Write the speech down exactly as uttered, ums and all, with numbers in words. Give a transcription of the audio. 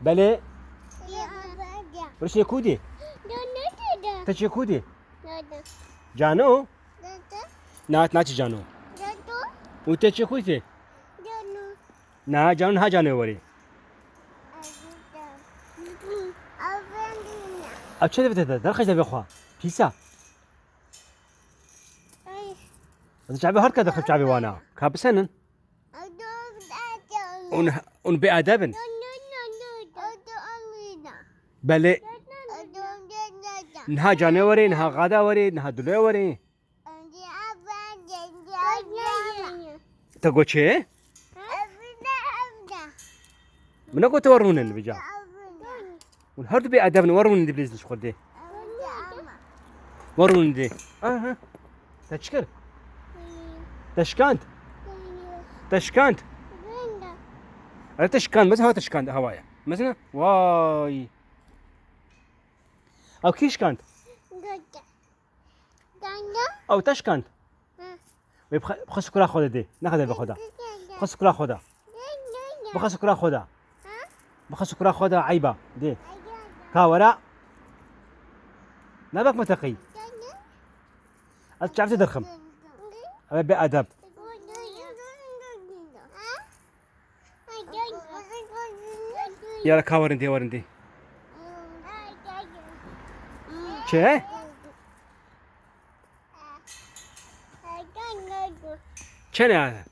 Belê. Rişê kû dî? Te çê kû dî? Cano? Na, na çi cano? Û te çê kû dî? Na, cano niha cano werê. Ev çi devê te de? Derxeş devê xwe. Pîsa. Ez çavê hard ka dixim çavê wana. Ka bisenin. Hûn, hûn bêedeb in. Belê. Niha cane werê, niha qada werê, niha dule werê. Te got çi? Min negot te werûnin vêca. Hûn her du bêedeb in, werûnin di bilêzin ji xwe dê. Werûnin dê. Aha. Te çi kir? Te şikand? Te şikand? Ere te şikand, mezin ha te şikand hawaya. Mezin ha? Vay. Ew kî şikand? Ew te şikand? Wê bixe, bixe sukura xwe de dê. Nexe devê xwe de. Bixe sukura xwe de. Bixe sukura xwe de. Bixe sukura xwe de, eyba. Dê. Ka were. Nebek me teqî. Ez çavtê derxim. Ew ê bêedeb. Yara ka werin dê, werin dê. Çi? Çene?